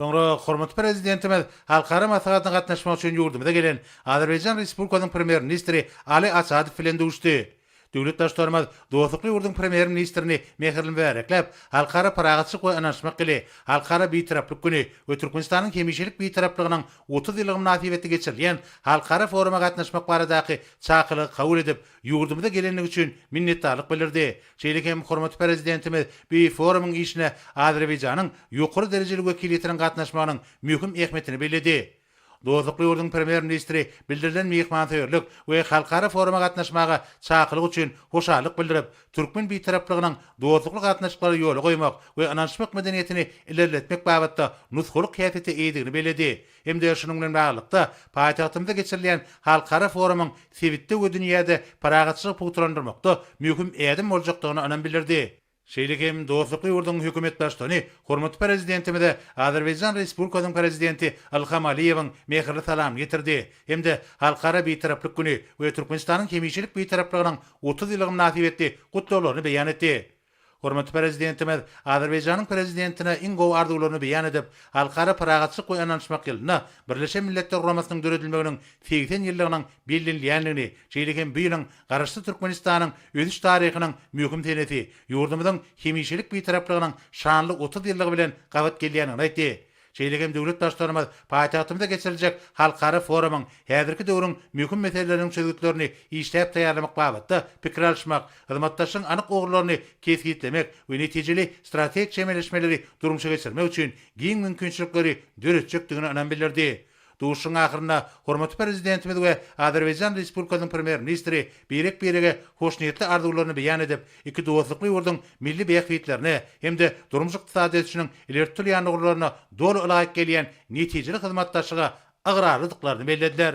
Soňra hormatly Prezidentimiz halkara maslahatyna gatnaşmak üçin ýurdumyza gelen Azerbaýjan Respublikasynyň Premýer-ministri Ali Asadow bilen duşdy. Döwlet Baştutanymyz dostlukly ýurduň Premýer-ministrini mähirli mübärekläp, Halkara parahatçylyk we ynanyşmak ýyly, Halkara Bitaraplyk güni we Türkmenistanyň hemişelik Bitaraplygynyň 30 ýyllygy mynasybetli geçirilýän halkara foruma gatnaşmak baradaky çakylygy kabul edip, ýurdumyza gelendigi üçin minnetdarlyk bildirdi. Şeýle hem hormatly Prezidentimiz bu forumyň işine Azerbaýjanyň ýokary derejeli wekiliýetiniň gatnaşmagynyň möhüm ähmiýetini belledi. Dostlukly ýurduň Premýer-ministri bildirilen myhmansöýerlik we halkara foruma gatnaşmaga çakylyk üçin hoşallyk bildirip, türkmen Bitaraplygynyň dostlukly gatnaşyklary ýola goýmak we ynanyşmak medeniýetini ilerletmek babatda nusgalyk häsiýete eýedigini belledi hem-de şunuň bilen baglylykda, paýtagtymyzda geçirilýän halkara forumyň sebitde we dünýäde parahatçylygy pugtalandyrmakda möhüm ädim boljakdygyna ynam bildirdi. Şeýle hem dostlukly ýurduň Hökümet Baştutany hormatly Prezidentimize Azerbaýjan Respublikasynyň Prezidenti Ilham Aliýewiň mähirli salamyny ýetirdi hem-de Halkara Bitaraplyk güni we Türkmenistanyň hemişelik Bitaraplygynyň 30 ýyllygy mynasybetli gutlaglaryny beýan etdi. Hormatly Prezidentimiz Azerbaýjanyň Prezidentine iň gowy arzuwlaryny beýan edip, Halkara parahatçylyk we ynanyşmak ýylynda Birleşen Milletler Guramasynyň döredilmeginiň 80 ýyllygynyň bellenilýändigini, şeýle hem bu ýylyň Garaşsyz Türkmenistanyň ösüş taryhynyň möhüm senesi, ýurdumyzyň hemişelik Bitaraplygynyň şanly 30 ýyllygy bilen gabat gelýändigini aýtdy. Şeýle hem döwlet Baştutanymyz paýtagtymyzda geçiriljek halkara forumyň häzirki döwrüň möhüm meseleleriniň çözgütlerini işläp taýýarlamak babatda pikir alyşmak, hyzmatdaşlygyň anyk ugurlaryny kesgitlemek we netijeli strategik çemeleşmeleri durmuşa geçirmek üçin giň mümkinçilikleri döretjekdigine ynam bildirdi. Duşuşygyň ahyrynda hormatly Prezidentimiz we Azerbaýjan Respublikasynyň Premýer-ministri birek-birege hoşniýetli arzuwlaryny beýan edip, iki dostlukly ýurduň milli bähbitlerine hem-de durmuş-ykdysady ösüşiniň ileri tutulýan ugurlaryna doly ylaýyk gelýän netijeli hyzmatdaşlyga ygrarlydyklaryny bellediler.